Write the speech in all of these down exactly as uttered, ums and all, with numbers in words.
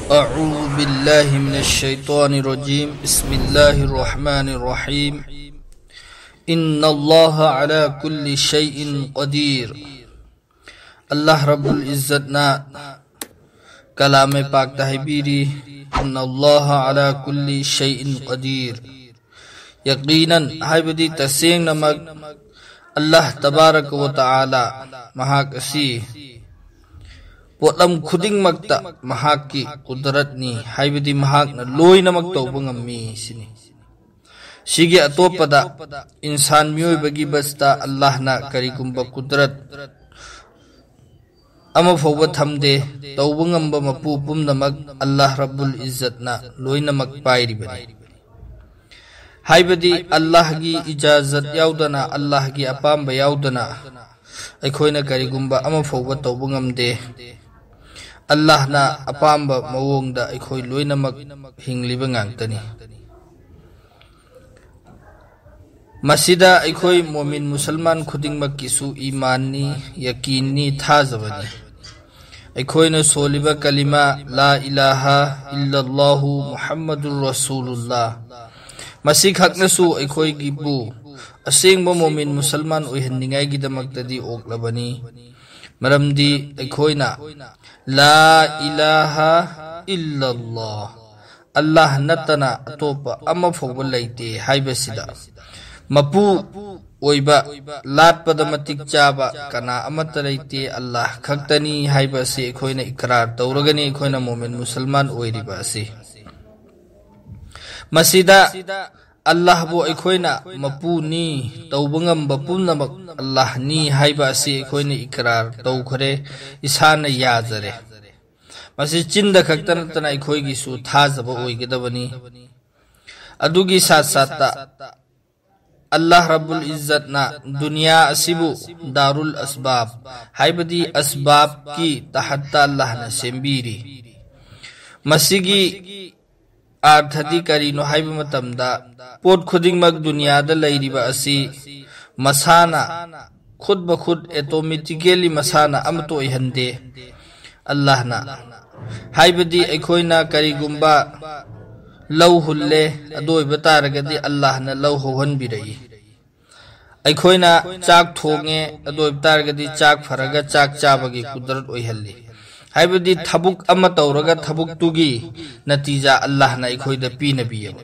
أعوذ بالله من الشيطان الرجيم. بسم الله الرحمن الرحيم. إن الله على كل شيء قدير. ꯑꯜꯂꯥꯍ ꯔꯕꯨꯜ ꯏꯖꯠꯅ ꯀꯂꯥꯝ ꯄꯥꯛꯇ ꯍꯥꯏꯕꯤꯔꯤ, "ꯏꯟꯅ ꯑꯜꯂꯥꯍ ꯑꯂꯥ ꯀꯨꯜꯂꯤ ꯁꯩꯏꯟ ꯀꯗꯤꯔ"꯫ ꯌꯀꯤꯅꯟ ꯍꯥꯏꯕꯗꯤ ꯇꯁꯦꯡꯅꯃꯛ ꯑꯜꯂꯥꯍ ꯇꯕꯥꯔꯀ ꯋ ꯇꯥꯂꯥ, ꯃꯍꯥꯛ ꯑꯁꯤ ꯄꯣꯠꯂꯝ ꯈꯨꯗꯤꯡꯃꯛꯇ ꯃꯍꯥꯛꯀꯤ ꯀꯨꯗꯔꯠꯅꯤ, ꯍꯥꯏꯕꯗꯤ ꯃꯍꯥꯛꯅ ꯂꯣꯏꯅꯃꯛ ꯇꯧꯕ ꯉꯝꯃꯤ ꯁꯤꯅꯤ꯫ ꯁꯤꯒꯤ ꯑꯇꯣꯞꯄꯗ ꯏꯟꯁꯥꯟ ꯃꯤꯑꯣꯏꯕꯒꯤ ꯕꯁꯇ ꯑꯜꯂꯥꯍꯅ ꯀꯔꯤꯒꯨꯝꯕ ꯀꯨꯗꯔꯠ ꯑꯃ ꯐꯥꯎꯕ ꯊꯝꯗꯦ꯫ ꯇꯧꯕ ꯉꯝꯕ ꯃꯄꯨ ꯄꯨꯝꯅꯃꯛ ꯑꯜꯂꯥꯍ ꯔꯕꯨꯜ ꯏꯖꯠꯅ ꯂꯣꯏꯅꯃꯛ ꯄꯥꯏꯔꯤꯕꯅꯤ꯫ ꯍꯥꯏꯕꯗꯤ ꯑꯜꯂꯥꯍꯒꯤ ꯏꯖꯥꯖꯠ ꯌꯥꯎꯗꯅ, ꯑꯜꯂꯥꯍꯒꯤ ꯑꯄꯥꯝꯕ ꯌꯥꯎꯗꯅ ꯑꯩꯈꯣꯏꯅ ꯀꯔꯤꯒꯨꯝꯕ ꯑꯃ ꯐꯥꯎꯕ ꯇꯧꯕ ꯉꯝꯗꯦ꯫ ꯑꯜꯂꯥꯍꯅ ꯑꯄꯥꯝꯕ ꯃꯑꯣꯡꯗ ꯑꯩꯈꯣꯏ ꯂꯣꯏꯅꯃꯛ ꯍꯤꯡꯂꯤꯕ ꯉꯥꯛꯇꯅꯤ꯫ ꯃꯁꯤꯗ ꯑꯩꯈꯣꯏ ꯃꯣꯃꯤꯟ ꯃꯨꯁꯜꯃꯥꯟ ꯈꯨꯗꯤꯡꯃꯛꯀꯤꯁꯨ ꯏꯃꯥꯟꯅꯤ, ꯌꯀꯤꯟꯅꯤ, ꯊꯥꯖꯕꯅꯤ꯫ ꯑꯩꯈꯣꯏꯅ ꯁꯣꯜꯂꯤꯕ ꯀꯂꯤꯃꯥ "ꯂꯥ ꯏꯂꯥꯍ ꯏꯜꯂꯜꯂꯥꯍꯨ ꯃꯨꯍꯝꯃꯗꯨꯔ ꯔꯁꯨꯂꯨꯜꯂꯥꯍ", ꯃꯁꯤ ꯈꯛꯅꯁꯨ ꯑꯩꯈꯣꯏꯒꯤꯕꯨ ꯑꯁꯦꯡꯕ ꯃꯣꯃꯤꯟ ꯃꯨꯁꯜꯃꯥꯟ ꯑꯣꯏꯍꯟꯅꯤꯡꯉꯥꯏꯒꯤꯗꯃꯛꯇꯗꯤ ꯑꯣꯛꯂꯕꯅꯤ꯫ ꯃꯔꯝꯗꯤ ꯑꯩꯈꯣꯏꯅ "ꯂꯥ ꯏꯂꯥꯍ ꯏꯜꯂꯜꯂꯥꯍ", ꯑꯜꯂꯥꯍ ꯅꯠꯇꯅ ꯑꯇꯣꯞꯄ ꯑꯃ ꯐꯥꯎꯕ ꯂꯩꯇꯦ ꯍꯥꯏꯕꯁꯤꯗ ꯃꯄꯨ ꯑꯣꯏꯕ, ꯂꯥꯠꯄꯗ ꯃꯇꯤꯛ ꯆꯥꯕ ꯀꯅꯥ ꯑꯃꯠꯇ ꯂꯩꯇꯦ, ꯑꯜꯂꯥꯍ ꯈꯛꯇꯅꯤ ꯍꯥꯏꯕ ꯑꯁꯤ ꯑꯩꯈꯣꯏꯅ ꯏꯀꯔꯥꯔ ꯇꯧꯔꯒꯅꯤ, ꯑꯩꯈꯣꯏꯅ ꯃꯣꯃꯤꯟ ꯃꯨꯁꯜꯃꯥꯟ ꯑꯣꯏꯔꯤꯕ ꯑꯁꯤ꯫ ꯃꯁꯤꯗ ꯑꯜꯂꯥꯍꯕꯨ ꯑꯩꯈꯣꯏꯅ ꯃꯄꯨꯅꯤ, ꯇꯧꯕ ꯉꯝꯕ ꯄꯨꯝꯅꯃꯛ ꯑꯜꯂꯥꯍꯅꯤ ꯍꯥꯏꯕ ꯑꯁꯤ ꯑꯩꯈꯣꯏꯅ ꯏꯀꯔꯥꯔ ꯇꯧꯈ꯭ꯔꯦ, ꯏꯁꯥꯅ ꯌꯥꯖꯔꯦ꯫ ꯃꯁꯤ ꯆꯤꯟꯗ ꯈꯛꯇ ꯅꯠꯇꯅ ꯑꯩꯈꯣꯏꯒꯤꯁꯨ ꯊꯥꯖꯕ ꯑꯣꯏꯒꯗꯕꯅꯤ꯫ ꯑꯗꯨꯒꯤ ꯁꯥꯠ ꯁꯥꯠꯇ ꯑꯜꯂꯥꯍ ꯔꯕꯨꯜ ꯏꯖꯠꯅ ꯗꯨꯅꯤꯌꯥ ꯑꯁꯤꯕꯨ ꯗꯥꯔꯨꯜ ꯑꯁꯕꯥꯕ, ꯍꯥꯏꯕꯗꯤ ꯑꯁꯕꯥꯕꯀꯤ ꯇꯍꯠꯇ ꯑꯜꯂꯥꯍꯅ ꯁꯦꯝꯕꯤꯔꯤ꯫ ꯃꯁꯤꯒꯤ ꯑꯥꯔꯊꯗꯤ ꯀꯔꯤꯅꯣ ꯍꯥꯏꯕ ꯃꯇꯝꯗ, ꯄꯣꯠ ꯈꯨꯗꯤꯡꯃꯛ ꯗꯨꯅꯤꯌꯥꯗ ꯂꯩꯔꯤꯕ ꯑꯁꯤ ꯃꯁꯥꯅ, ꯈꯨꯠ ꯃꯈꯨꯠ, ꯑꯦꯇꯣꯃꯦꯇꯤꯀꯦꯂꯤ ꯃꯁꯥꯅ ꯑꯃꯠꯇ ꯑꯣꯏꯍꯟꯗꯦ꯫ ꯑꯜꯂꯥꯍꯅ꯫ ꯍꯥꯏꯕꯗꯤ ꯑꯩꯈꯣꯏꯅ ꯀꯔꯤꯒꯨꯝꯕ ꯂꯧ ꯍꯨꯜꯂꯦ, ꯑꯗꯨ ꯑꯣꯏꯕ ꯇꯥꯔꯒꯗꯤ ꯑꯜꯂꯥꯍꯅ ꯂꯧ ꯍꯧꯍꯟꯕꯤꯔꯛꯏ꯫ ꯑꯩꯈꯣꯏꯅ ꯆꯥꯛ ꯊꯣꯡꯉꯦ, ꯑꯗꯨ ꯑꯣꯏꯕ ꯇꯥꯔꯒꯗꯤ ꯆꯥꯛ ꯐꯔꯒ ꯆꯥꯛ ꯆꯥꯕꯒꯤ ꯀꯨꯗꯔꯠ ꯑꯣꯏꯍꯜꯂꯤ꯫ ꯍꯥꯏꯕꯗꯤ ꯊꯕꯛ ꯑꯃ ꯇꯧꯔꯒ ꯊꯕꯛꯇꯨꯒꯤ ꯅꯇꯤꯖꯥ ꯑꯜꯂꯥꯍꯅ ꯑꯩꯈꯣꯏꯗ ꯄꯤꯅꯕꯤꯌꯦꯕ꯫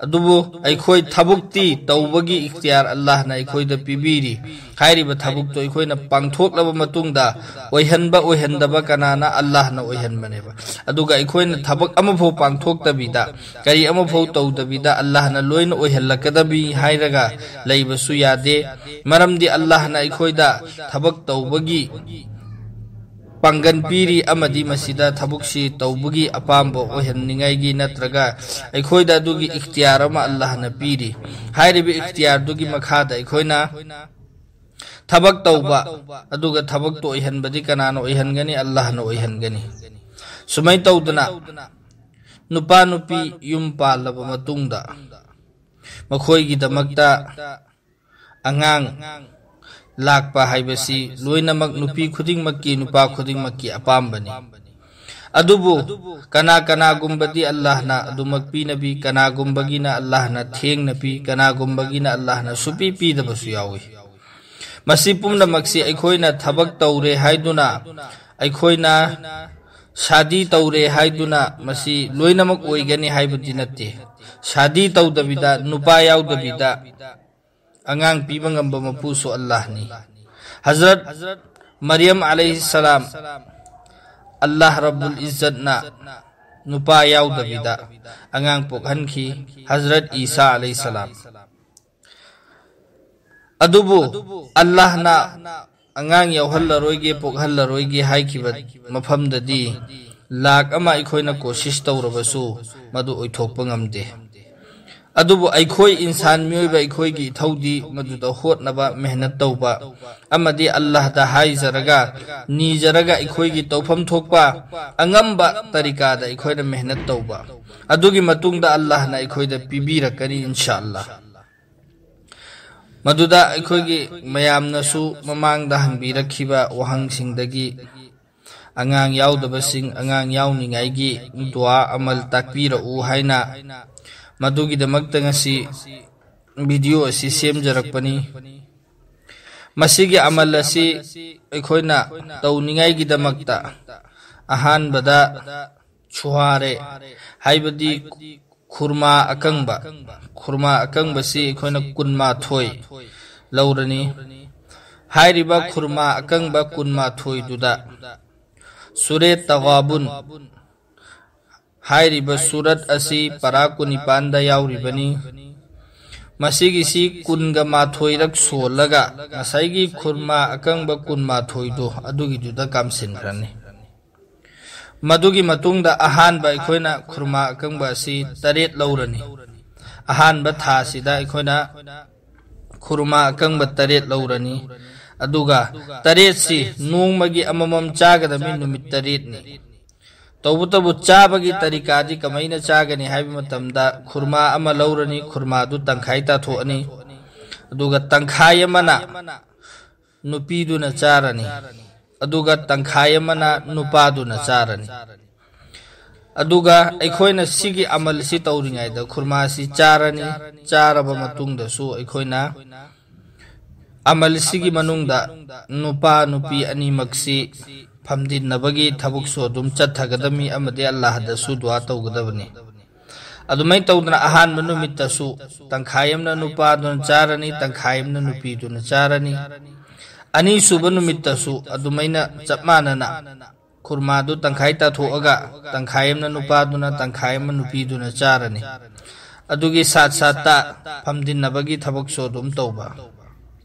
ꯑꯗꯨꯕꯨ ꯑꯩꯈꯣꯏ ꯊꯕꯛꯇꯤ ꯇꯧꯕꯒꯤ ꯏꯈꯇꯤꯌꯥꯔ ꯑꯜꯂꯥꯍꯅ ꯑꯩꯈꯣꯏꯗ ꯄꯤꯕꯤꯔꯤ꯫ ꯍꯥꯏꯔꯤꯕ ꯊꯕꯛꯇꯨ ꯑꯩꯈꯣꯏꯅ ꯄꯥꯡꯊꯣꯛꯂꯕ ꯃꯇꯨꯡꯗ ꯑꯣꯏꯍꯟꯕ ꯑꯣꯏꯍꯟꯗꯕ ꯀꯅꯥꯅ? ꯑꯜꯂꯥꯍꯅ ꯑꯣꯏꯍꯟꯕꯅꯦꯕ꯫ ꯑꯗꯨꯒ ꯑꯩꯈꯣꯏꯅ ꯊꯕꯛ ꯑꯃꯐꯥꯎ ꯄꯥꯡꯊꯣꯛꯇꯕꯤꯗ, ꯀꯔꯤ ꯑꯃꯐꯥꯎ ꯇꯧꯗꯕꯤꯗ ꯑꯜꯂꯥꯍꯅ ꯂꯣꯏꯅ ꯑꯣꯏꯍꯜꯂꯛꯀꯗꯕꯤ ꯍꯥꯏꯔꯒ ꯂꯩꯕꯁꯨ ꯌꯥꯗꯦ꯫ ꯃꯔꯝꯗꯤ ꯑꯜꯂꯥꯍꯅ ꯑꯩꯈꯣꯏꯗ ꯊꯕꯛ ꯇꯧꯕꯒꯤ ꯄꯥꯡꯒꯟ ꯄꯤꯔꯤ ꯑꯃꯗꯤ ꯃꯁꯤꯗ ꯊꯕꯛꯁꯤ ꯇꯧꯕꯒꯤ ꯑꯄꯥꯝꯕ ꯑꯣꯏꯍꯟꯅꯤꯡꯉꯥꯏꯒꯤ ꯅꯠꯇ꯭ꯔꯒ ꯑꯩꯈꯣꯏꯗ ꯑꯗꯨꯒꯤ ꯏꯈꯇꯤꯌꯥꯔ ꯑꯃ ꯑꯜꯂꯥꯍꯅ ꯄꯤꯔꯤ꯫ ꯍꯥꯏꯔꯤꯕ ꯏꯈꯇꯤꯌꯥꯔꯗꯨꯒꯤ ꯃꯈꯥꯗ ꯑꯩꯈꯣꯏꯅ ꯊꯕꯛ ꯇꯧꯕ, ꯑꯗꯨꯒ ꯊꯕꯛꯇꯨ ꯑꯣꯏꯍꯟꯕꯗꯤ ꯀꯅꯥꯅ ꯑꯣꯏꯍꯟꯒꯅꯤ? ꯑꯜꯂꯥꯍꯅ ꯑꯣꯏꯍꯟꯒꯅꯤ꯫ ꯁꯨꯃꯥꯏꯅ ꯇꯧꯗꯅ ꯅꯨꯄꯥ ꯅꯨꯄꯤ ꯌꯨꯝ ꯄꯥꯜꯂꯕ ꯃꯇꯨꯡꯗ ꯃꯈꯣꯏꯒꯤꯗꯃꯛꯇ ꯑꯉꯥꯡ ꯂꯥꯛꯄ ꯍꯥꯏꯕꯁꯤ ꯂꯣꯏꯅꯃꯛ ꯅꯨꯄꯤ ꯈꯨꯗꯤꯡꯃꯛꯀꯤ, ꯅꯨꯄꯥ ꯈꯨꯗꯤꯡꯃꯛꯀꯤ ꯑꯄꯥꯝꯕꯅꯤ꯫ ꯑꯗꯨꯕꯨ ꯀꯅꯥ ꯀꯅꯥꯒꯨꯝꯕꯗꯤ ꯑꯜꯂꯥꯍꯅ ꯑꯗꯨꯃꯛ ꯄꯤꯅꯕꯤ, ꯀꯅꯥꯒꯨꯝꯕꯒꯤꯅ ꯑꯜꯂꯥꯍꯅ ꯊꯦꯡꯅ ꯄꯤ, ꯀꯅꯥꯒꯨꯝꯕꯒꯤꯅ ꯑꯜꯂꯥꯍꯅ ꯁꯨꯄꯤ ꯄꯤꯗꯕꯁꯨ ꯌꯥꯎꯏ꯫ ꯃꯁꯤ ꯄꯨꯝꯅꯃꯛꯁꯤ ꯑꯩꯈꯣꯏꯅ ꯊꯕꯛ ꯇꯧꯔꯦ ꯍꯥꯏꯗꯨꯅ, ꯑꯩꯈꯣꯏꯅ ꯁꯥꯗꯤ ꯇꯧꯔꯦ ꯍꯥꯏꯗꯨꯅ ꯃꯁꯤ ꯂꯣꯏꯅꯃꯛ ꯑꯣꯏꯒꯅꯤ ꯍꯥꯏꯕꯗꯤ ꯅꯠꯇꯦ꯫ ꯁꯥꯗꯤ ꯇꯧꯗꯕꯤꯗ, ꯅꯨꯄꯥ ꯌꯥꯎꯗꯕꯤꯗ ꯑꯉꯥꯡ ꯄꯤꯕ ꯉꯝꯕ ꯃꯄꯨꯁꯨ ꯑꯜꯂꯥꯍꯅꯤ꯫ ꯍꯖꯔꯠ ꯃꯔꯤꯌꯝ ꯑꯂꯩꯍꯤꯁꯁꯂꯥꯝ, ꯑꯜꯂꯥꯍ ꯔꯕꯨꯜ ꯏꯖꯠꯅ ꯅꯨꯄꯥ ꯌꯥꯎꯗꯕꯤꯗ ꯑꯉꯥꯡ ꯄꯣꯛꯍꯟꯈꯤ, ꯍꯖꯔꯠ ꯏꯁꯥ ꯑꯂꯩꯍꯤꯁꯁꯂꯥꯝ꯫ ꯑꯗꯨꯕꯨ ꯑꯜꯂꯥꯍꯅ ꯑꯉꯥꯡ ꯌꯥꯎꯍꯜꯂꯔꯣꯏꯒꯦ, ꯄꯣꯛꯍꯜꯂꯔꯣꯏꯒꯦ ꯍꯥꯏꯈꯤꯕ ꯃꯐꯝꯗꯗꯤ ꯂꯥꯛ ꯑꯃ ꯑꯩꯈꯣꯏꯅ ꯀꯣꯁꯤꯁ ꯇꯧꯔꯕꯁꯨ ꯃꯗꯨ ꯑꯣꯏꯊꯣꯛꯄ ꯉꯝꯗꯦ꯫ ꯑꯗꯨꯕꯨ ꯑꯩꯈꯣꯏ ꯏꯟꯁꯥꯟ ꯃꯤꯑꯣꯏꯕ ꯑꯩꯈꯣꯏꯒꯤ ꯏꯊꯧꯗꯤ ꯃꯗꯨꯗ ꯍꯣꯠꯅꯕ, ꯃꯦꯍꯅꯠ ꯇꯧꯕ ꯑꯃꯗꯤ ꯑꯜꯂꯥꯍꯗ ꯍꯥꯏꯖꯔꯒ, ꯅꯤꯖꯔꯒ ꯑꯩꯈꯣꯏꯒꯤ ꯇꯧꯐꯝ ꯊꯣꯛꯄ ꯑꯉꯝꯕ ꯇꯔꯤꯀꯥꯗ ꯑꯩꯈꯣꯏꯅ ꯃꯦꯍꯅꯠ ꯇꯧꯕ꯫ ꯑꯗꯨꯒꯤ ꯃꯇꯨꯡꯗ ꯑꯜꯂꯥꯍꯅ ꯑꯩꯈꯣꯏꯗ ꯄꯤꯕꯤꯔꯛꯀꯅꯤ, ꯏꯟꯁꯥ ꯑꯜꯂꯥꯍ꯫ ꯃꯗꯨꯗ ꯑꯩꯈꯣꯏꯒꯤ ꯃꯌꯥꯝꯅꯁꯨ ꯃꯃꯥꯡꯗ ꯍꯪꯕꯤꯔꯛꯈꯤꯕ ꯋꯥꯍꯪꯁꯤꯡꯗꯒꯤ ꯑꯉꯥꯡ ꯌꯥꯎꯗꯕꯁꯤꯡ ꯑꯉꯥꯡ ꯌꯥꯎꯅꯤꯡꯉꯥꯏꯒꯤ ꯗꯨꯋꯥ ꯑꯃꯜ ꯇꯥꯛꯄꯤꯔꯛꯎ ꯍꯥꯏꯅ ꯃꯗꯨꯒꯤꯗꯃꯛꯇ ꯉꯁꯤ ꯚꯤꯗꯤꯑꯣ ꯑꯁꯤ ꯁꯦꯝꯖꯔꯛꯄꯅꯤ꯫ ꯃꯁꯤꯒꯤ ꯑꯃꯜ ꯑꯁꯤ ꯑꯩꯈꯣꯏꯅ ꯇꯧꯅꯤꯡꯉꯥꯏꯒꯤꯗꯃꯛꯇ ꯑꯍꯥꯟꯕꯗ ꯁꯨꯍꯥꯔꯦ ꯍꯥꯏꯕꯗꯤ ꯈꯨꯔꯃꯥ ꯑꯀꯪꯕ, ꯈꯨꯔꯃꯥ ꯑꯀꯪꯕꯁꯤ ꯑꯩꯈꯣꯏꯅ ꯀꯨꯟꯃꯥꯊꯣꯏ ꯂꯧꯔꯅꯤ꯫ ꯍꯥꯏꯔꯤꯕ ꯈꯨꯔꯃꯥ ꯑꯀꯪꯕ ꯀꯨꯟꯃꯥꯊꯣꯏꯗꯨꯗ ꯁꯨꯔꯦ ꯇꯒꯥꯕꯨꯟ ꯍꯥꯏꯔꯤꯕ ꯁꯨꯔꯠ ꯑꯁꯤ ꯄꯔꯥ ꯀꯨꯟꯅꯤꯄꯥꯟꯗ ꯌꯥꯎꯔꯤꯕꯅꯤ꯫ ꯃꯁꯤꯒꯤꯁꯤ ꯀꯨꯟꯒ ꯃꯥꯊꯣꯏꯔꯛ ꯁꯣꯜꯂꯒ ꯉꯁꯥꯏꯒꯤ ꯈꯨꯔꯃꯥ ꯑꯀꯪꯕ ꯀꯨꯟꯃꯥꯊꯣꯏꯗꯨ ꯑꯗꯨꯒꯤꯗꯨꯗ ꯀꯥꯝꯁꯤꯟꯈ꯭ꯔꯅꯤ꯫ ꯃꯗꯨꯒꯤ ꯃꯇꯨꯡꯗ ꯑꯍꯥꯟꯕ ꯑꯩꯈꯣꯏꯅ ꯈꯨꯔꯃꯥ ꯑꯀꯪꯕ ꯑꯁꯤ ꯇꯔꯦꯠ ꯂꯧꯔꯅꯤ꯫ ꯑꯍꯥꯟꯕ ꯊꯥꯁꯤꯗ ꯑꯩꯈꯣꯏꯅ ꯈꯨꯔꯃꯥ ꯑꯀꯪꯕ ꯇꯔꯦꯠ ꯂꯧꯔꯅꯤ꯫ ꯑꯗꯨꯒ ꯇꯔꯦꯠꯁꯤ ꯅꯣꯡꯃꯒꯤ ꯑꯃꯃꯝ ꯆꯥꯒꯗꯕꯅꯤ, ꯅꯨꯃꯤꯠ ꯇꯔꯦꯠꯅꯤ꯫ ꯇꯧꯕꯇꯕꯨ ꯆꯥꯕꯒꯤ ꯇꯔꯤꯀꯥꯗꯤ ꯀꯃꯥꯏꯅ ꯆꯥꯒꯅꯤ ꯍꯥꯏꯕ ꯃꯇꯝꯗ ꯈꯨꯔꯃꯥ ꯑꯃ ꯂꯧꯔꯅꯤ, ꯈꯨꯔꯃꯥꯗꯨ ꯇꯪꯈꯥꯏ ꯇꯥꯊꯣꯛꯑꯅꯤ꯫ ꯑꯗꯨꯒ ꯇꯪꯈꯥꯏ ꯑꯃꯅ ꯅꯨꯄꯤꯗꯨꯅ ꯆꯥꯔꯅꯤ, ꯑꯗꯨꯒ ꯇꯪꯈꯥꯏ ꯑꯃꯅ ꯅꯨꯄꯥꯗꯨꯅ ꯆꯥꯔꯅꯤ꯫ ꯑꯗꯨꯒ ꯑꯩꯈꯣꯏꯅ ꯁꯤꯒꯤ ꯑꯃꯜꯁꯤ ꯇꯧꯔꯤꯉꯩꯗ ꯈꯨꯔꯃꯥꯁꯤ ꯆꯥꯔꯅꯤ꯫ ꯆꯥꯔꯕ ꯃꯇꯨꯡꯗꯁꯨ ꯑꯩꯈꯣꯏꯅ ꯑꯃꯜꯁꯤꯒꯤ ꯃꯅꯨꯡꯗ ꯅꯨꯄꯥ ꯅꯨꯄꯤ ꯑꯅꯤꯃꯛꯁꯤ ꯐꯝꯗꯤꯟꯅꯕꯒꯤ ꯊꯕꯛꯁꯨ ꯑꯗꯨꯝ ꯆꯠꯊꯒꯗꯕꯅꯤ ꯑꯃꯗꯤ ꯑꯜꯂꯥꯍꯗꯁꯨ ꯗꯨꯋꯥ ꯇꯧꯒꯗꯕꯅꯤ꯫ ꯑꯗꯨꯃꯥꯏꯅ ꯇꯧꯗꯅ ꯑꯍꯥꯟꯕ ꯅꯨꯃꯤꯠꯇꯁꯨ ꯇꯪꯈꯥꯏ ꯑꯃꯅ ꯅꯨꯄꯥꯗꯨꯅ ꯆꯥꯔꯅꯤ, ꯇꯪꯈꯥꯏ ꯑꯃꯅ ꯅꯨꯄꯤꯗꯨꯅ ꯆꯥꯔꯅꯤ꯫ ꯑꯅꯤꯁꯨꯕ ꯅꯨꯃꯤꯠꯇꯁꯨ ꯑꯗꯨꯃꯥꯏꯅ ꯆꯞ ꯃꯥꯟꯅꯅ ꯈꯨꯔꯃꯥꯗꯨ ꯇꯪꯈꯥꯏ ꯇꯥꯊꯣꯛꯑꯒ ꯇꯪꯈꯥꯏ ꯑꯃꯅ ꯅꯨꯄꯥꯗꯨꯅ, ꯇꯪꯈꯥꯏ ꯑꯃ ꯅꯨꯄꯤꯗꯨꯅ ꯆꯥꯔꯅꯤ꯫ ꯑꯗꯨꯒꯤ ꯁꯥꯠ ꯁꯥꯠꯇ ꯐꯝꯗꯤꯟꯅꯕꯒꯤ ꯊꯕꯛꯁꯨ ꯑꯗꯨꯝ ꯇꯧꯕ꯫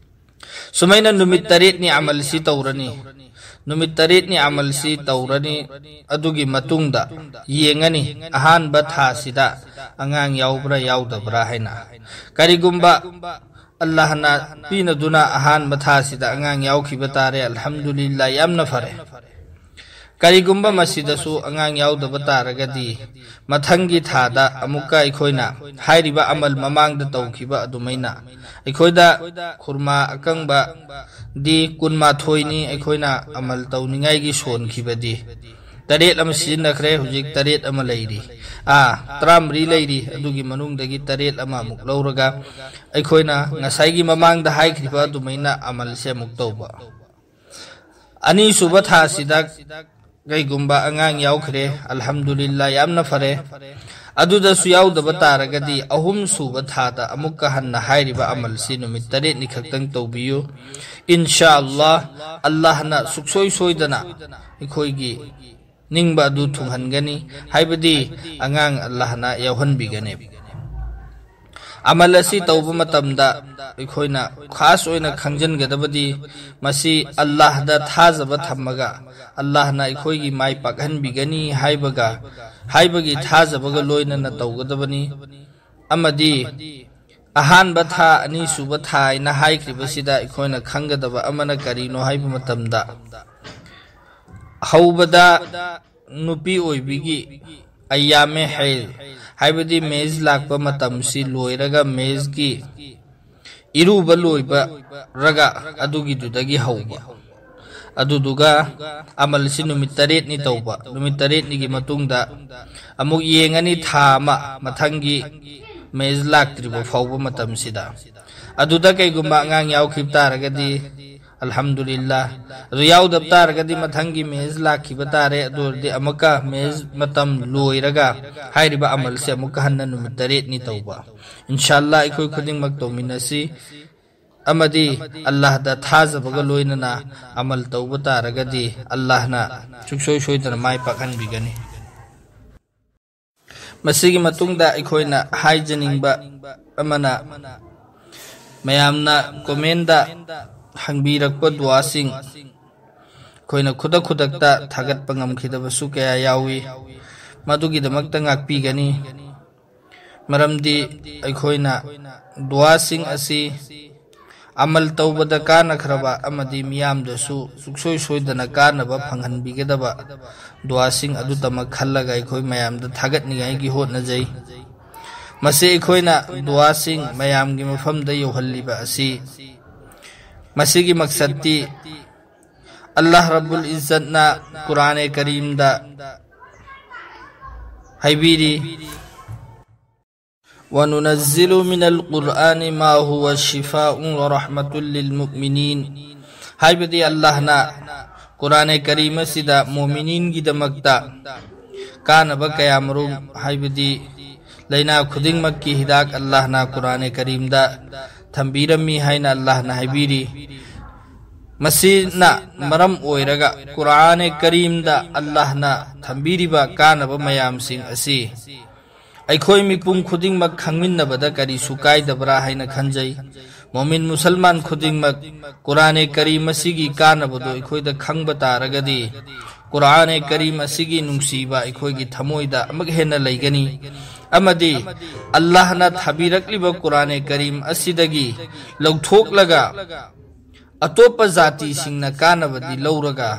ꯁꯨꯃꯥꯏꯅ ꯅꯨꯃꯤꯠ ꯇꯔꯦꯠꯅꯤ ꯑꯃꯜꯁꯤ ꯇꯧꯔꯅꯤ꯫ ꯅꯨꯃꯤꯠ ꯇꯔꯦꯠꯅꯤ ꯑꯃꯜꯁꯤ ꯇꯧꯔꯅꯤ꯫ ꯑꯗꯨꯒꯤ ꯃꯇꯨꯡꯗ ꯌꯦꯡꯉꯅꯤ ꯑꯍꯥꯟꯕ ꯊꯥꯁꯤꯗ ꯑꯉꯥꯡ ꯌꯥꯎꯕ꯭ꯔꯥ ꯌꯥꯎꯗꯕ꯭ꯔꯥ ꯍꯥꯏꯅ꯫ ꯀꯔꯤꯒꯨꯝꯕ ꯑꯜꯂꯥꯍꯅ ꯄꯤꯅꯗꯨꯅ ꯑꯍꯥꯟꯕ ꯊꯥꯁꯤꯗ ꯑꯉꯥꯡ ꯌꯥꯎꯈꯤꯕ ꯇꯥꯔꯦ, ꯑꯜꯍꯝꯗꯨꯂꯤꯜꯂꯥ, ꯌꯥꯝꯅ ꯐꯔꯦ꯫ ꯀꯔꯤꯒꯨꯝꯕ ꯃꯁꯤꯗꯁꯨ ꯑꯉꯥꯡ ꯌꯥꯎꯗꯕ ꯇꯥꯔꯒꯗꯤ, ꯃꯊꯪꯒꯤ ꯊꯥꯗ ꯑꯃꯨꯛꯀ ꯑꯩꯈꯣꯏꯅ ꯍꯥꯏꯔꯤꯕ ꯑꯃꯜ ꯃꯃꯥꯡꯗ ꯇꯧꯈꯤꯕ ꯑꯗꯨꯃꯥꯏꯅ ꯑꯩꯈꯣꯏꯗ ꯈꯨꯔꯃꯥ ꯑꯀꯪꯕꯗꯤ ꯀꯨꯟꯃꯥꯊꯣꯏꯅꯤ, ꯑꯩꯈꯣꯏꯅ ꯑꯃꯜ ꯇꯧꯅꯤꯡꯉꯥꯏꯒꯤ ꯁꯣꯟꯈꯤꯕꯗꯤ ꯇꯔꯦꯠ ꯑꯃ ꯁꯤꯖꯤꯟꯅꯈ꯭ꯔꯦ, ꯍꯧꯖꯤꯛ ꯇꯔꯦꯠ ꯑꯃ ꯂꯩꯔꯤ, ꯑꯥ, ꯇꯔꯥꯃꯔꯤ ꯂꯩꯔꯤ꯫ ꯑꯗꯨꯒꯤ ꯃꯅꯨꯡꯗꯒꯤ ꯇꯔꯦꯠ ꯑꯃ ꯑꯃꯨꯛ ꯂꯧꯔꯒ ꯑꯩꯈꯣꯏꯅ ꯉꯁꯥꯏꯒꯤ ꯃꯃꯥꯡꯗ ꯍꯥꯏꯈ꯭ꯔꯤꯕ ꯑꯗꯨꯃꯥꯏꯅ ꯑꯃꯜꯁꯦ ꯑꯃꯨꯛ ꯇꯧꯕ꯫ ꯑꯅꯤꯁꯨꯕ ꯊꯥꯁꯤꯗ ꯀꯩꯒꯨꯝꯕ ꯑꯉꯥꯡ ꯌꯥꯎꯈ꯭ꯔꯦ, ꯑꯜꯍꯝꯗꯨꯂꯤꯜꯂꯥ, ꯌꯥꯝꯅ ꯐꯔꯦ꯫ ꯑꯗꯨꯗꯁꯨ ꯌꯥꯎꯗꯕ ꯇꯥꯔꯒꯗꯤ, ꯑꯍꯨꯝꯁꯨꯕ ꯊꯥꯗ ꯑꯃꯨꯛꯀ ꯍꯟꯅ ꯍꯥꯏꯔꯤꯕ ꯑꯃꯜꯁꯤ ꯅꯨꯃꯤꯠ ꯇꯔꯦꯠꯅꯤ ꯈꯛꯇꯪ ꯇꯧꯕꯤꯌꯨ꯫ ꯏꯟꯁꯥ ꯑꯜꯂꯥ, ꯑꯜꯂꯥꯍꯅ ꯁꯨꯛꯁꯣꯏ ꯁꯣꯏꯗꯅ ꯑꯩꯈꯣꯏꯒꯤ ꯅꯤꯡꯕ ꯑꯗꯨ ꯊꯨꯡꯍꯟꯒꯅꯤ, ꯍꯥꯏꯕꯗꯤ ꯑꯉꯥꯡ ꯑꯜꯂꯥꯍꯅ ꯌꯥꯎꯍꯟꯕꯤꯒꯅꯤ꯫ ꯑꯃꯜ ꯑꯁꯤ ꯇꯧꯕ ꯃꯇꯝꯗ ꯑꯩꯈꯣꯏꯅ ꯈꯥꯁ ꯑꯣꯏꯅ ꯈꯪꯖꯤꯟꯒꯗꯕꯗꯤ, ꯃꯁꯤ ꯑꯜꯂꯥꯍꯗ ꯊꯥꯖꯕ ꯊꯝꯃꯒ, ꯑꯜꯂꯥꯍꯅ ꯑꯩꯈꯣꯏꯒꯤ ꯃꯥꯏ ꯄꯥꯛꯍꯟꯕꯤꯒꯅꯤ ꯍꯥꯏꯕꯒ, ꯍꯥꯏꯕꯒꯤ ꯊꯥꯖꯕꯒ ꯂꯣꯏꯅꯅ ꯇꯧꯒꯗꯕꯅꯤ꯫ ꯑꯃꯗꯤ ꯑꯍꯥꯟꯕ ꯊꯥ, ꯑꯅꯤꯁꯨꯕ ꯊꯥ ꯍꯥꯏꯅ ꯍꯥꯏꯈ꯭ꯔꯤꯕꯁꯤꯗ ꯑꯩꯈꯣꯏꯅ ꯈꯪꯒꯗꯕ ꯑꯃꯅ ꯀꯔꯤꯅꯣ ꯍꯥꯏꯕ ꯃꯇꯝꯗ, ꯍꯧꯕꯗ ꯅꯨꯄꯤ ꯑꯣꯏꯕꯤꯒꯤ ꯑꯌꯥꯃꯦ ꯍꯩꯜ, ꯍꯥꯏꯕꯗꯤ ꯃꯦꯖ ꯂꯥꯛꯄ ꯃꯇꯝꯁꯤ ꯂꯣꯏꯔꯒ, ꯃꯦꯖꯒꯤ ꯏꯔꯨꯕ ꯂꯣꯏꯕꯔꯒ ꯑꯗꯨꯒꯤꯗꯨꯗꯒꯤ ꯍꯧꯕ꯫ ꯑꯗꯨꯗꯨꯒ ꯑꯃꯜꯁꯤ ꯅꯨꯃꯤꯠ ꯇꯔꯦꯠꯅꯤ ꯇꯧꯕ꯫ ꯅꯨꯃꯤꯠ ꯇꯔꯦꯠꯅꯤꯒꯤ ꯃꯇꯨꯡꯗ ꯑꯃꯨꯛ ꯌꯦꯡꯉꯅꯤ, ꯊꯥ ꯑꯃ, ꯃꯊꯪꯒꯤ ꯃꯦꯖ ꯂꯥꯛꯇ꯭ꯔꯤꯕ ꯐꯥꯎꯕ ꯃꯇꯝꯁꯤꯗ꯫ ꯑꯗꯨꯗ ꯀꯩꯒꯨꯝꯕ ꯑꯉꯥꯡ ꯌꯥꯎꯈꯤꯕ ꯇꯥꯔꯒꯗꯤ, ꯑꯜꯍꯝꯗꯨꯂꯤꯜꯂꯥ꯫ ꯑꯗꯨ ꯌꯥꯎꯗꯕ ꯇꯥꯔꯒꯗꯤ, ꯃꯊꯪꯒꯤ ꯃꯦꯖ ꯂꯥꯛꯈꯤꯕ ꯇꯥꯔꯦ꯫ ꯑꯗꯨ ꯑꯣꯏꯔꯗꯤ ꯑꯃꯨꯛꯀ ꯃꯦꯖ ꯃꯇꯝ ꯂꯣꯏꯔꯒ ꯍꯥꯏꯔꯤꯕ ꯑꯃꯜꯁꯦ ꯑꯃꯨꯛꯀ ꯍꯟꯅ ꯅꯨꯃꯤꯠ ꯇꯔꯦꯠꯅꯤ ꯇꯧꯕ꯫ ꯏꯟꯁꯥ ꯑꯜꯂꯥ, ꯑꯩꯈꯣꯏ ꯈꯨꯗꯤꯡꯃꯛ ꯇꯧꯃꯤꯟꯅꯁꯤ꯫ ꯑꯃꯗꯤ ꯑꯜꯂꯥꯍꯗ ꯊꯥꯖꯕꯒ ꯂꯣꯏꯅꯅ ꯑꯃꯜ ꯇꯧꯕ ꯇꯥꯔꯒꯗꯤ, ꯑꯜꯂꯥꯍꯅ ꯁꯨꯡꯁꯣꯏ ꯁꯣꯏꯗꯅ ꯃꯥꯏ ꯄꯥꯛꯍꯟꯕꯤꯒꯅꯤ꯫ ꯃꯁꯤꯒꯤ ꯃꯇꯨꯡꯗ ꯑꯩꯈꯣꯏꯅ ꯍꯥꯏꯖꯅꯤꯡꯕ ꯑꯃꯅ, ꯃꯌꯥꯝꯅ ꯀꯣꯃꯦꯟꯗ ꯍꯪꯕꯤꯔꯛꯄ ꯗꯨꯋꯥꯁꯤꯡ ꯑꯩꯈꯣꯏꯅ ꯈꯨꯗꯛ ꯈꯨꯗꯛꯇ ꯊꯥꯒꯠꯄ ꯉꯝꯈꯤꯗꯕꯁꯨ ꯀꯌꯥ ꯌꯥꯎꯏ꯫ ꯃꯗꯨꯒꯤꯗꯃꯛꯇ ꯉꯥꯛꯄꯤꯒꯅꯤ꯫ ꯃꯔꯝꯗꯤ ꯑꯩꯈꯣꯏꯅ ꯗꯨꯋꯥꯁꯤꯡ ꯑꯁꯤ ꯑꯃꯜ ꯇꯧꯕꯗ ꯀꯥꯟꯅꯈ꯭ꯔꯕ ꯑꯃꯗꯤ ꯃꯤꯌꯥꯝꯗꯁꯨ ꯁꯨꯡꯁꯣꯏ ꯁꯣꯏꯗꯅ ꯀꯥꯟꯅꯕ ꯐꯪꯍꯟꯕꯤꯒꯗꯕ ꯗꯨꯋꯥꯁꯤꯡ ꯑꯗꯨꯇꯃꯛ ꯈꯜꯂꯒ ꯑꯩꯈꯣꯏ ꯃꯌꯥꯝꯗ ꯊꯥꯒꯠꯅꯤꯡꯉꯥꯏꯒꯤ ꯍꯣꯠꯅꯖꯩ꯫ ꯃꯁꯤ ꯑꯩꯈꯣꯏꯅ ꯗꯨꯋꯥꯁꯤꯡ ꯃꯌꯥꯝꯒꯤ ꯃꯐꯝꯗ ꯌꯧꯍꯜꯂꯤꯕ ꯑꯁꯤ, ꯃꯁꯤꯒꯤ ꯃꯛꯁꯠꯇꯤ ꯑꯜꯂꯥꯍ ꯔꯕꯨꯜ ꯏꯖꯠꯅ ꯀꯨꯔꯥꯅꯦ ꯀꯔꯤꯝꯗ ꯍꯥꯏꯕꯤꯔꯤ, "وننزل من القرآن ما هو شفاء ورحمة للمؤمنين"꯫ ꯍꯥꯏꯕꯗꯤ ꯑꯜꯂꯥꯍꯅ ꯀꯨꯔꯥꯅꯦ ꯀꯔꯤꯝ ꯑꯁꯤꯗ ꯃꯣꯃꯤꯅꯤꯟꯒꯤꯗꯃꯛꯇ ꯀꯥꯟꯅꯕ ꯀꯌꯥꯃꯔꯨꯝ, ꯍꯥꯏꯕꯗꯤ ꯂꯥꯏꯅꯥ ꯈꯨꯗꯤꯡꯃꯛꯀꯤ ꯍꯤꯗꯥꯛ ꯑꯜꯂꯥꯍꯅ ꯀꯨꯔꯥꯅꯦ ꯀꯔꯤꯝꯗ ꯊꯝꯕꯤꯔꯝꯃꯤ ꯍꯥꯏꯅ ꯑꯜꯂꯥꯍꯅ ꯍꯥꯏꯕꯤꯔꯤ꯫ ꯃꯁꯤꯅ ꯃꯔꯝ ꯑꯣꯏꯔꯒ ꯀꯨꯔꯥꯅꯦ ꯀꯔꯤꯝꯗ ꯑꯜꯂꯥꯍꯅ ꯊꯝꯕꯤꯔꯤꯕ ꯀꯥꯟꯅꯕ ꯃꯌꯥꯝꯁꯤꯡ ꯑꯁꯤ ꯑꯩꯈꯣꯏ ꯃꯤꯄꯨꯝ ꯈꯨꯗꯤꯡꯃꯛ ꯈꯪꯃꯤꯟꯅꯕꯗ ꯀꯔꯤꯁꯨ ꯀꯥꯏꯗꯕ꯭ꯔꯥ ꯍꯥꯏꯅ ꯈꯟꯖꯩ꯫ ꯃꯣꯃꯤꯟ ꯃꯨꯁꯜꯃꯥꯟ ꯈꯨꯗꯤꯡꯃꯛ ꯀꯨꯔꯥꯅꯦ ꯀꯔꯤꯝ ꯑꯁꯤꯒꯤ ꯀꯥꯟꯅꯕꯗꯨ ꯑꯩꯈꯣꯏꯗ ꯈꯪꯕ ꯇꯥꯔꯒꯗꯤ, ꯀꯨꯔꯥꯅꯦ ꯀꯔꯤꯝ ꯑꯁꯤꯒꯤ ꯅꯨꯡꯁꯤꯕ ꯑꯩꯈꯣꯏꯒꯤ ꯊꯃꯣꯏꯗ ꯑꯃꯨꯛ ꯍꯦꯟꯅ ꯂꯩꯒꯅꯤ, ꯑꯃꯗꯤ ꯑꯜꯂꯥꯍꯅ ꯊꯥꯕꯤꯔꯛꯂꯤꯕ ꯀꯨꯔꯥꯅꯦ ꯀꯔꯤꯝ ꯑꯁꯤꯗꯒꯤ ꯂꯧꯊꯣꯛꯂꯒ ꯑꯇꯣꯞꯄ ꯖꯥꯇꯤꯁꯤꯡꯅ ꯀꯥꯟꯅꯕꯗꯤ ꯂꯧꯔꯒ,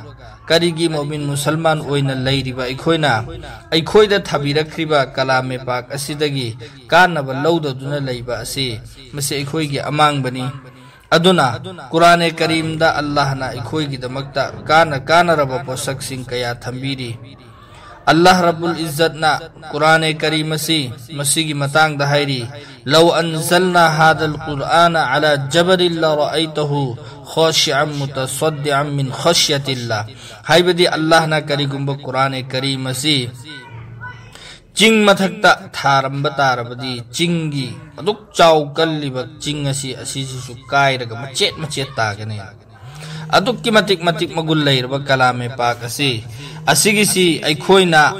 ꯀꯔꯤꯒꯤ ꯃꯣꯃꯤꯟ ꯃꯨꯁꯜꯃꯥꯟ ꯑꯣꯏꯅ ꯂꯩꯔꯤꯕ ꯑꯩꯈꯣꯏꯅ ꯑꯩꯈꯣꯏꯗ ꯊꯥꯕꯤꯔꯛꯈ꯭ꯔꯤꯕ ꯀꯂꯥꯃꯦ ꯄꯥꯛ ꯑꯁꯤꯗꯒꯤ ꯀꯥꯟꯅꯕ ꯂꯧꯗꯗꯨꯅ ꯂꯩꯕ ꯑꯁꯤ, ꯃꯁꯤ ꯑꯩꯈꯣꯏꯒꯤ ꯑꯃꯥꯡꯕꯅꯤ꯫ ꯑꯗꯨꯅ ꯀꯨꯔꯥꯅꯦ ꯀꯔꯤꯝꯗ ꯑꯜꯂꯥꯍꯅ ꯑꯩꯈꯣꯏꯒꯤꯗꯃꯛꯇ ꯀꯥꯟꯅ ꯀꯥꯟꯅꯔꯕ ꯄꯣꯠꯁꯛꯁꯤꯡ ꯀꯌꯥ ꯊꯝꯕꯤꯔꯤ꯫ ꯑꯜꯂꯥꯍ ꯔꯕꯨꯜ ꯏꯖꯠꯅ ꯀꯨꯔꯥꯅꯦ ꯀꯔꯤꯝ ꯑꯁꯤ ꯃꯁꯤꯒꯤ ꯃꯇꯥꯡꯗ ꯍꯥꯏꯔꯤ, "لو أنزلنا هذا القرآن على جبل لرأيته خاشعا متصدعا من خشية الله"꯫ ꯍꯥꯏꯕꯗꯤ ꯑꯜꯂꯥꯍꯅ ꯀꯔꯤꯒꯨꯝꯕ ꯀꯨꯔꯥꯅꯦ ꯀꯔꯤꯝ ꯑꯁꯤ ꯆꯤꯡ ꯃꯊꯛꯇ ꯊꯥꯔꯝꯕ ꯇꯥꯔꯕꯗꯤ, ꯆꯤꯡꯒꯤ ꯑꯗꯨꯛ ꯆꯥꯎ ꯀꯜꯂꯤꯕ ꯆꯤꯡ ꯑꯁꯤ, ꯑꯁꯤꯁꯤꯁꯨ ꯀꯥꯏꯔꯒ ꯃꯆꯦꯠ ꯃꯆꯦꯠ ꯇꯥꯒꯅꯤ꯫ ꯑꯗꯨꯛꯀꯤ ꯃꯇꯤꯛ ꯃꯇꯤꯛ ꯃꯒꯨꯟ ꯂꯩꯔꯕ ꯀꯂꯥꯃꯦ ꯄꯥꯛ ꯑꯁꯤ, ꯑꯁꯤꯒꯤꯁꯤ ꯑꯩꯈꯣꯏꯅ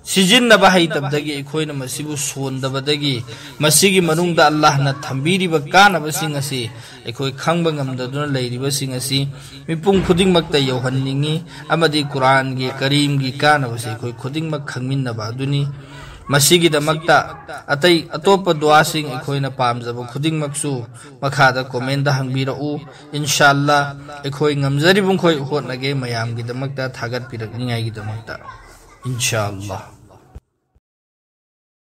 ꯁꯤꯖꯤꯟꯅꯕ ꯍꯩꯇꯕꯗꯒꯤ ꯑꯩꯈꯣꯏꯅ ꯃꯁꯤꯕꯨ ꯁꯣꯟꯗꯕꯗꯒꯤ, ꯃꯁꯤꯒꯤ ꯃꯅꯨꯡꯗ ꯑꯜꯂꯥꯍꯅ ꯊꯝꯕꯤꯔꯤꯕ ꯀꯥꯟꯅꯕꯁꯤꯡ ꯑꯁꯤ ꯑꯩꯈꯣꯏ ꯈꯪꯕ ꯉꯝꯗꯗꯨꯅ ꯂꯩꯔꯤꯕꯁꯤꯡ ꯑꯁꯤ ꯃꯤꯄꯨꯝ ꯈꯨꯗꯤꯡꯃꯛꯇ ꯌꯧꯍꯟꯅꯤꯡꯏ, ꯑꯃꯗꯤ ꯀꯨꯔꯥꯟꯒꯤ ꯀꯔꯤꯝꯒꯤ ꯀꯥꯟꯅꯕꯁꯤ ꯑꯩꯈꯣꯏ ꯈꯨꯗꯤꯡꯃꯛ ꯈꯪꯃꯤꯟꯅꯕ ꯑꯗꯨꯅꯤ꯫ ꯃꯁꯤꯒꯤꯗꯃꯛꯇ ꯑꯇꯩ ꯑꯇꯣꯞꯄ ꯗꯨꯋꯥꯁꯤꯡ ꯑꯩꯈꯣꯏꯅ ꯄꯥꯝꯖꯕ ꯈꯨꯗꯤꯡꯃꯛꯁꯨ ꯃꯈꯥꯗ comment ꯍꯪꯕꯤꯔꯛꯎ꯫ ꯏꯟꯁꯥ ꯑꯜꯂꯥ ꯑꯩꯈꯣꯏ ꯉꯝꯖꯔꯤꯕ ꯃꯈꯩ ꯍꯣꯠꯅꯒꯦ ꯃꯌꯥꯝꯒꯤꯗꯃꯛꯇ ꯊꯥꯒꯠꯄꯤꯔꯛꯅꯤꯉꯥꯏꯒꯤꯗꯃꯛꯇ꯫ ꯏꯟꯁꯥ ꯑꯜꯂꯥ꯫